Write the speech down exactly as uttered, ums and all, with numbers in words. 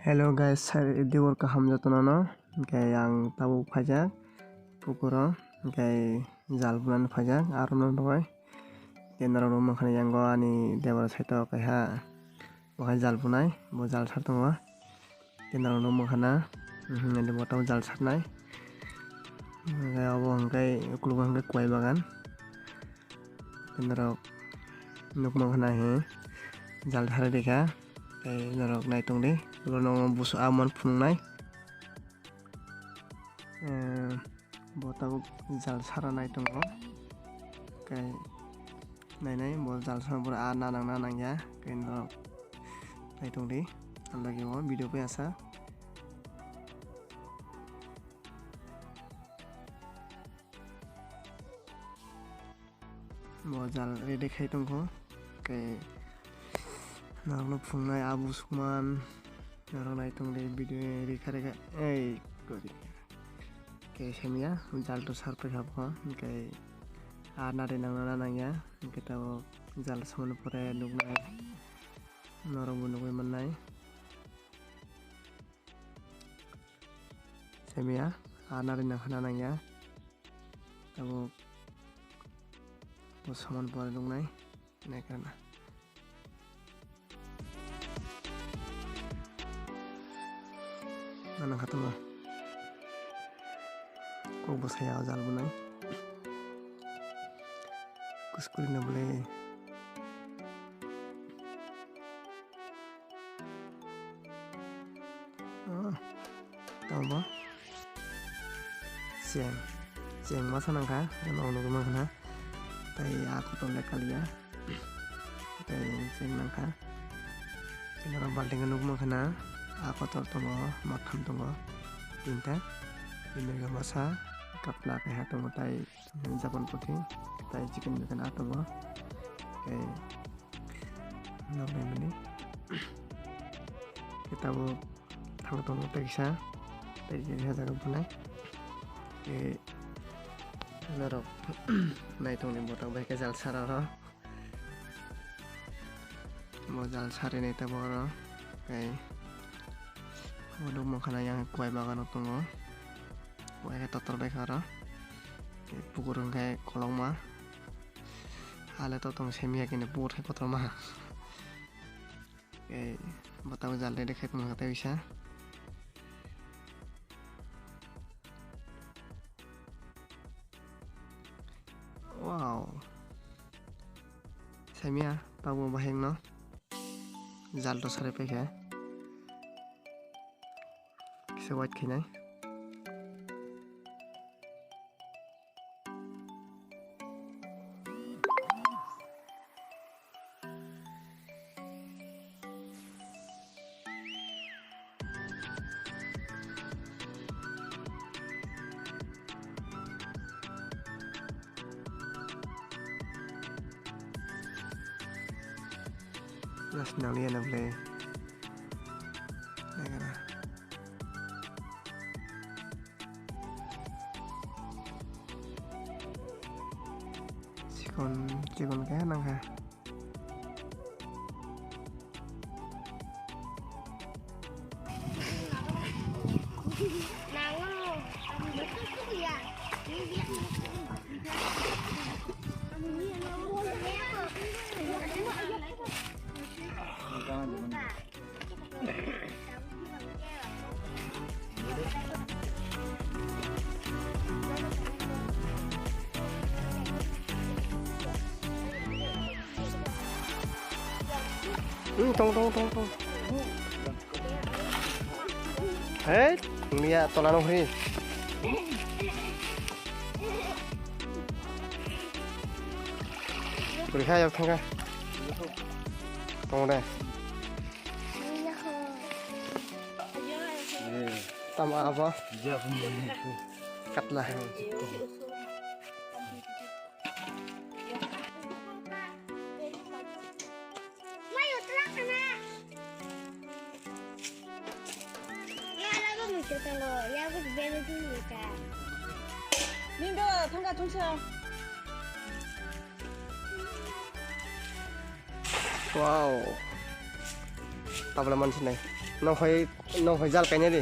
Hello guys, sari diwor kaham jotono no. Hwnkhe ang tabuk phaijak pukuro, hwnkhe jal bunani phaijak, aro no bagwi. Hwnkhe norok nukmankha ni yango ani debra side o kaisa bo hai jal bunai, bo jal sar tongo. Hwnkhe norok nukmankha na, mhm, bo tabuk jal sarnai. Hwnkhe obo hwnkhe ukulukgo hwnkhe kwai bagan. Norok nukmankha na he jal thari rikha, tei norok naitongdi, ulo no busu amon phunuknai. Eh, bo tabuk jal sara naitongo, tei nainai bo jal sara pore a nanang nanang ya, tei norok naitongdi, ang lagi o video pai asa. Bo jal ready khai tongkho. Khe norokno phungnai a busukman, norok naitongdi video rikha rikha. Ei, gori. Khe semya jal to sar paikha bo, hwnkhe a nari nangna nangya, hwnkhe tabuk jal samani pore nuknai, norokbo nugwi mannai. Semya a nari nangkhana nangya. Tabuk bo samani pore nuknai, naikha na. Nana khatama. Kok bo saya o jal bunai. Kuskuri na bole. Oh, tamo bo? Cheng. Cheng masa nangkha, ano nugwi mankha na. Tai a kotor le kalia. Tai cheng nangkha. Tei norok balting o nugwi mankha na. A kotor tongo, maktham tongo. Tinta. Bini masa, kapla keha tongo tai. Japan puthi, tai chicken bikan a tongo. Tei nok naimani. Khe tabuk thang tongo teksa, tei kisa jaga bunai. Tei norok naitongni botok bai khe jal sara oro. Bo jal sarinai tabuk oro. Tei bo nukmankha na yang kwai bagano tongo. Bo hai khe totor bai kha oro. Tei pukur hwnkhe kolokma. Hale to tong semiya kini pukur hai kotorma. Tei bo tabuk jal ready khai tongkha tei bisa. Wow. Semiya tabuk bahai no. Jal to sarai paikha. Kisa wait khainai. National ya na ble. Naikha na. Chikon, chikon khe nangkha. Hmm, tong, tong, tong, tong. Hei, niya, tolano hri. Purikha yok thangkha. Tong de. Tamo abo? Katla. Nindo, thangka thungsa. Wow. Tabla mansinai. Nongkhoi, nongkhoi jal kainai di.